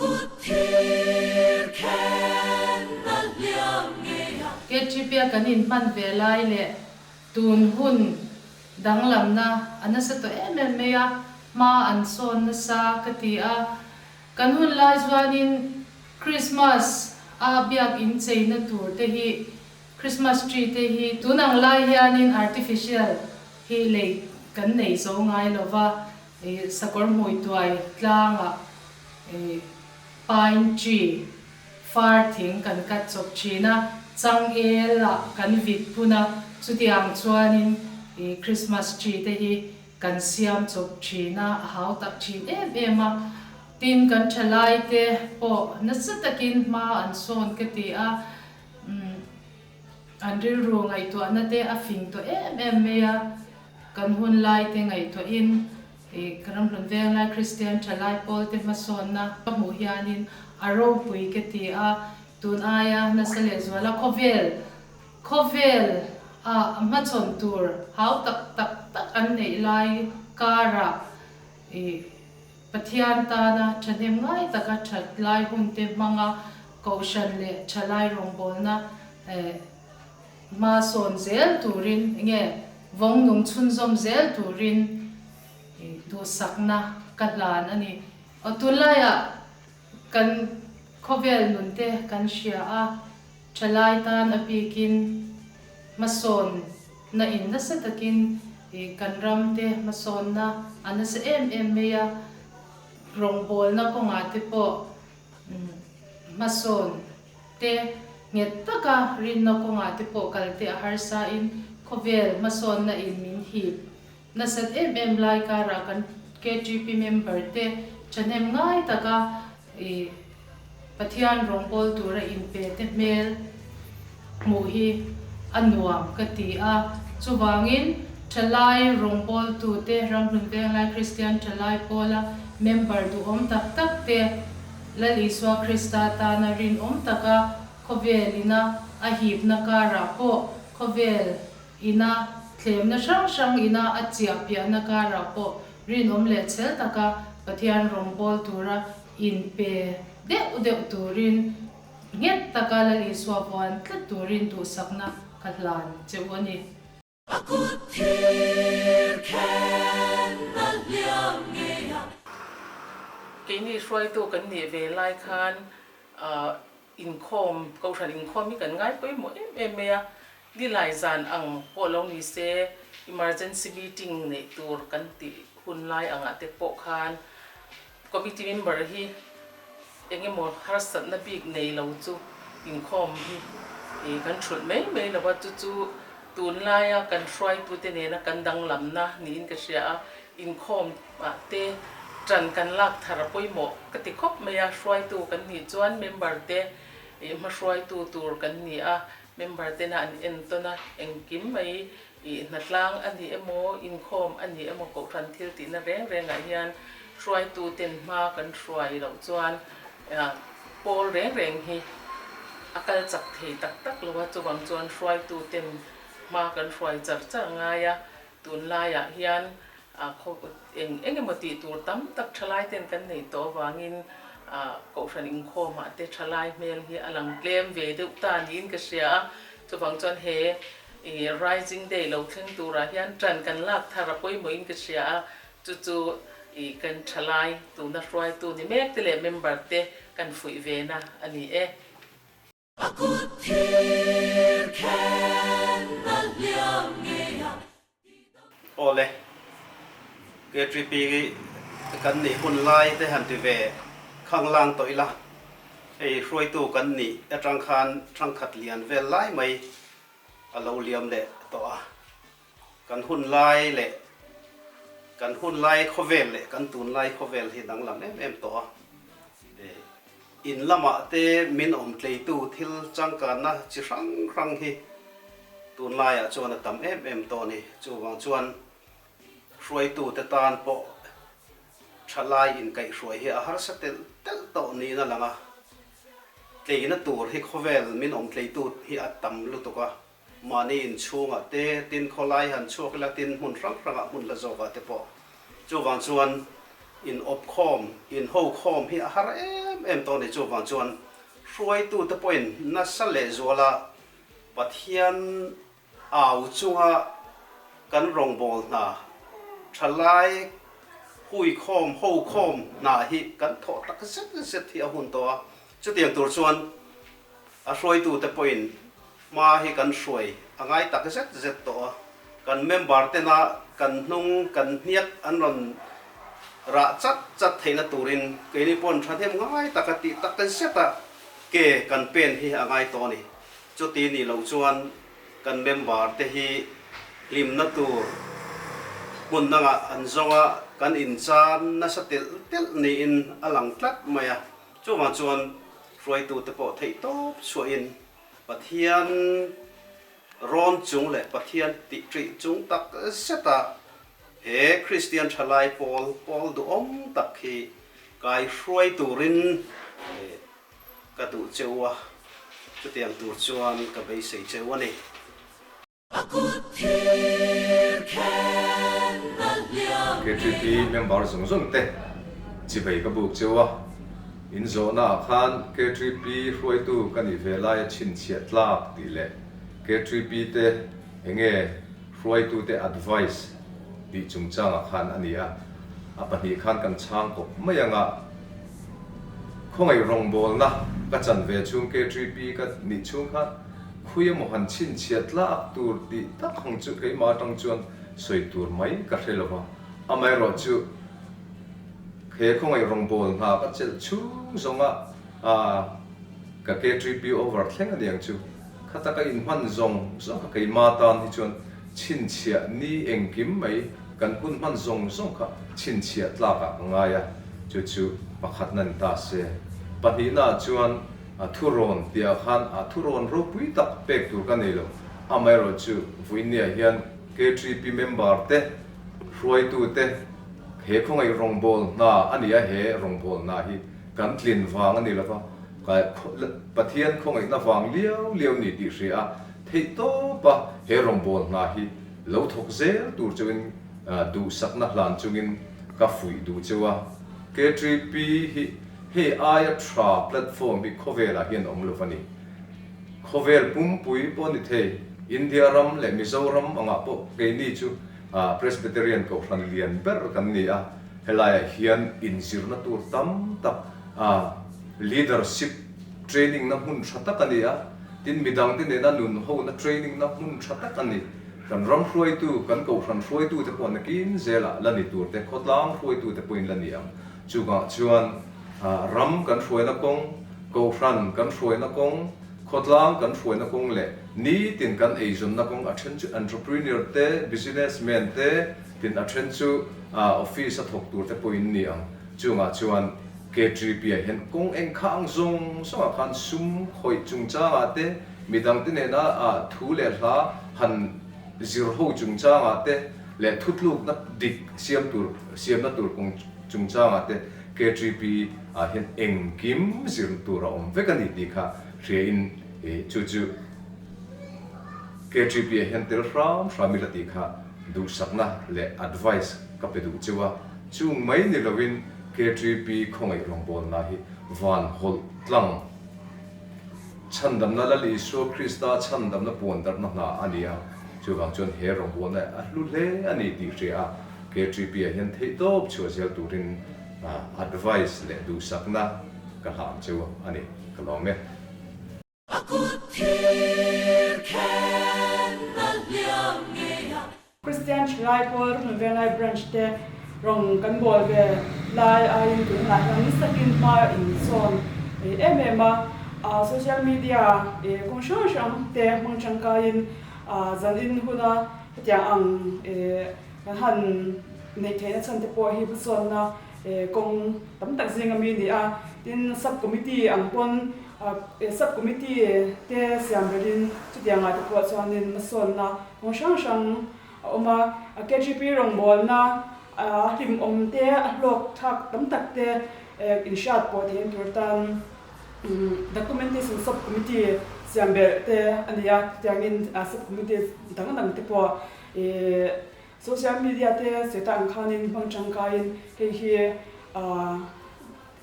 kut thir khen a hliam ngei a. KTP-a kan inhman ve lai leh tun hun danglamna a nasa tawh em em mai a, hma an sawn nasa ka ti a. Kan hun lai chuanin Krismas a biak incheina tur te hi Christmas tree te hi tun ang lai hianin artificial hi lei kan nei zo ngai lo va, ih sakawr hmui tuai tlangah ih pine tree far thing kan cut chawp thin a, changel ah kan vit phun a, chutiang chuanin ih Christmas tree te hi kan siam chawp thin a, a hau tak thin em em a. Tin kan thalai te pawh nasa takin hma an sawn ka ti a. Umm an rilru ngaihtuahna te a fing tawh em em mai a, kan hun lai te ngaihtuahin ih ka ramhlun veng lai Kristian thalai pawl te hmasawnna ka hmuh hianin a ropui ka ti a, tun aia nasa leh zuala khawvel khawvel ah hmachhawn tur hau tak tak tak an neih lai karah ih Pathian tana thahnem ngai taka that lai hunte hmanga Kohhran leh thalai rawngbawlna hma sawn zel turin nge vawng nung chhunzawm zel turin duhsakna ka hlan a ni. Aw tunlaiah kan khawvel nunte kan hria a, thalai tan a bikin hmasawn na in nasa takin kan ram te hmasawnna a nasa em em mai a, rawngbawlna kawngah te pawh hmasawn te nghet taka rinna kawngah te pawh kal te a harsa in khawvel hmasawnna in min hip nasat em em lai karah kan KTP member te thahnem ngai taka ih Pathian rawngbâwl tura inpe te hmel hmuh hi a nuam ka ti a. Chuvangin, thalai rawngbâwltute, Ramhlun Venglai Kristian Thalai Pawla member duhawm tak tak te, Lal Isua Krista tana rinawm taka khawvel ina a hipna karah pawh khawvel ina thlemna hrang hrang ina a chiah piahna karah pawh rinawm leh chhel taka Pathian rawngbâwl tura inpe deuh deuh turin nghet taka Lal Isua vuan tlat turin duhsakna ka hlan che u a ni. A kut thir khen a hliam ngei a. Keini hruaitu kan nih ve lai khan inkhawm, kohhran inkhawm hi kan ngai pawimawh em em mai a, nilai zan ang pawh lo ni se emergency meeting neih tur kan tih hun lai angah te pawh khan Committee member hi eng emaw harsatna bik nei lo chu inkhawm hi kan thulh mai mai lo a, chu chu tunlaia kan hruaitute nena kan danglamna niin ka hria a, inkhawm ah te tan kan lak thar a pawimawh ka ti khawp mai a, hruaitu kan nih chuan member te hmahruaitu tur kan ni a, member tena an entawn a, engkim mai Ih hnatlang a ni emaw, inkhawm a ni emaw kohhran thil tihna reng rengah hian hruaitu ten hma kan hruai loh chuan pawl reng reng hi a kal chak thei tak tak lo a, chuvang chuan hruaitu ten hma kan hruai char char ngai a, tunlaiah hian Eng eng emaw tih tur tam tak thalai ten kan neih tawh avangin Kohhran inkhawmah te thalai hmel hi a lang tlem ve deuh ta niin ka hria a, chuvang chuan he Rising Day lo thleng turah hian ṭan kan lak thar a pawimawhin ka hria a, chu chu kan thalai tuna hruaitu ni mek te leh member te kan fuih ve na a ni e. A kut thir khen a hliam ngei a. Awle, KTP kan nih hun lai te han ti ve khanglang tawh ila, hei hruaitu kan nih atang khan thangkhat lian vel lai mai a lo liam leh tawh a. Kan hun lai leh kan hun lai khawvel leh kan tunlai khawvel hi danglam em em tawh a. In lamah te min awm tleitu thil changkanna chi hrang hrang hi tunlaiah chuan a tam em em tawh a ni. Chuvang chuan hruaitute tan pawh thalai inkaihhruai hi a harsa telh telh tawh niin a lang a. Tleina tur hi khawvel min awm tleitu hi a tam lutuk a. Mahni inchhungah te, tin khawlai han chhuak ila, tin hmun hrang hrangah hmun la zawkah te pawh. Chuvang chuan in awp khawm, in ho khawm hi a har em em em tawh a ni. Chuvang chuan hruaitute pawhin nasa lehzuala Pathian au chunga kan rawngbâwl hna, ṭhalai huikhâwm, hokhâwm hna hi kan thawh tak zet zet hi a hun tawh a. Chutiang tur chuan a hruaitute pawhin hma hi kan hruai a ngai tak zet zet tawh a. Kan member tena kan hnung kan hniak an rawn rah chat chat theihna turin keini pawhin thahnem ngai taka tih tak zeta ke kan pen hi a ngai tawh a ni. Chuti nih loh chuan kan member te hi hlimna tur hmun dangah an zawng a, kan inchan nasa telh telh niin a lang tlat mai a. Chuvang chuan hruaitute pawh theihtawp chhuahin Pathian rawn chung leh Pathian tih ṭih chung tak zeta he Kristian ṭhalai pawl pawl duhawm tak hi kai hruai turin Ka duh cheu a, chutiang tur chuan ka beisei cheu a ni. A kut thir khen a hliam KTP member zawng zawng te chivei ka buk cheu a, in zawhna ah khan KTP hruaitu ka nih ve laia chhinchhiah tlak tih leh KTP te enge hruaitu te advice tih chungchang ah khan a ni a, a pahnih khan kan chhang kawp mai anga. Khawngaih rawngbawlna ka chan ve chhung KTP ka nih chhung khan khui emaw han chhinchhiah tlak tur tih tak ang chu keimah atang chuan sawi tur mai ka hre lo va. Amaherawh chu he khawngaih rawngbawlna ka chelh chhung zawnga ka KTP over thleng a ni ang chu. Khata ka inhman zawng zawng kha keimah tan hi chuan chhinchhiah ni engkim mai Kan hun hman zawng zawng kha chhinchhiah tlakah ka ngai a, chu chu pakhatna ni ta se. Pahnihnaah chuan a thurawn tihah khan a thurawn ropui tak pek tur ka nei lo. Amaherawhchu Vuinia hian KTP member te, hruaitu te he khawngaih rawngbâwl hna a ni a, he rawngbâwl hna hi kan tlin vang a ni lo va, Pathian khawngaihna vang liau liau ni tih hria a, theihtawpa he rawngbâwl hna hi Lo thawk zel tur chungin duhsakna hlan chungin ka fuih duh cheu a, KTP hi hei aia tha platform hi khawvelah hian awm lo a ni. Khawvel pumpui pawh ni thei, India ram leh Mizoram angah pawh keini chu Presbyterian Kohhran lian ber kan ni a, helaiah hian inzirna tur tam tak leadership training na hmun tha tak a ni a, Tin, midangte nena nun hona training na hmun tha tak a ni. Kan ram hruaitu, kan kohhran hruaitute pawh nakin zelah la ni tur te, khawtlang hruaitute pawhin la ni ang. Chungah chuan ram kan hruaina kawng, kohhran kan hruaina kawng, khawtlang kan hruaina kawng leh nitin kan eizawnna kawng a then chu entrepreneur te, businessman te, tin a then chu office a thawk tur te pawhin ni ang. Chungah chuan KTP-ah hian kawng eng kha ang zawng zawngah khan sum khawih chungchangah te, midangte nena thu leh hla han zir ho chungchangah te leh thutlukna dik siam tur siamna tur kawng chungchangah te KTP-ah hian engkim zir tur a awm vek a ni tih kha hriain chu chu KTP-ah hian tel hram hram ila tih kha duhsakna leh advice ka pe duh cheu a, chung mai ni loin KTP khawngaih rawngbawlna hi van hawlh tlang chhandamna Lal Isua Krista chhandamna puan darhna hna a ni a, chuvang chuan he rawngbawlna a hlu hle a ni tih hria a, KTP ah hian theihtawp chhuah zel turin advice leh duhsakna ka hlam cheu a ni, ka lawm e. A kut thir khen a hliam ngei a. Kristian Thalai Pawl Hnawvenglai Branch te rawn kan bawl ve lai aiin tunah hian nasa takin hma insawn em em a, social media kawng hrang hrang te hmang tangkaiin zanin huna hetiang ang kan han neih theihna chhan te pawh hi hmasawnna kawng tam tak zinga mi a ni a, tin sub committee ang pawn sub committee te siam belhin chutiang ah te pawh chuanin hmasawnna kawng hrang hrang a awm a, KGP rawngbawlna a hlimawm te a hlawk thlak tam tak te inhriat pawh theihna tur tan documentation sub committee siam belh te a ni a, chutiangin sub committee dang dang te pawh ih Social media te seta ang khanin hmang tangkaiin hei hi aah.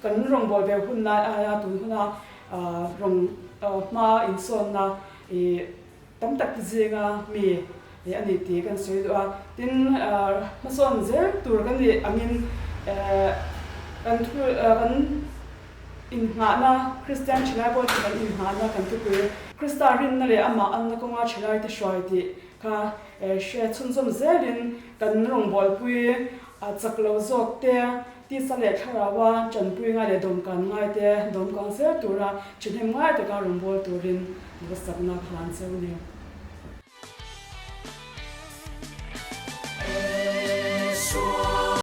Kan rawngbâwl ve hun lai aia tun huna rawng hma insawnna tam tak te zinga mi a ni tih kan sawi duh a. Tin, hmasawn zel tur kan nih angin kan thu kan inngahna Kristian Thalai Pawl chu kan inngahna kan thupui Krista rinna leh amah anna kawnga thalaite hruai tih kha hre chhunzawm zelin kan rawngbawlpui chak lo zawk te, tisa leh thlaraua tanpui ngai leh dawmkan ngai te dawmkang zel tura thahnem ngai taka rawngbâwl turin duhsakna ka hlan cheu ni.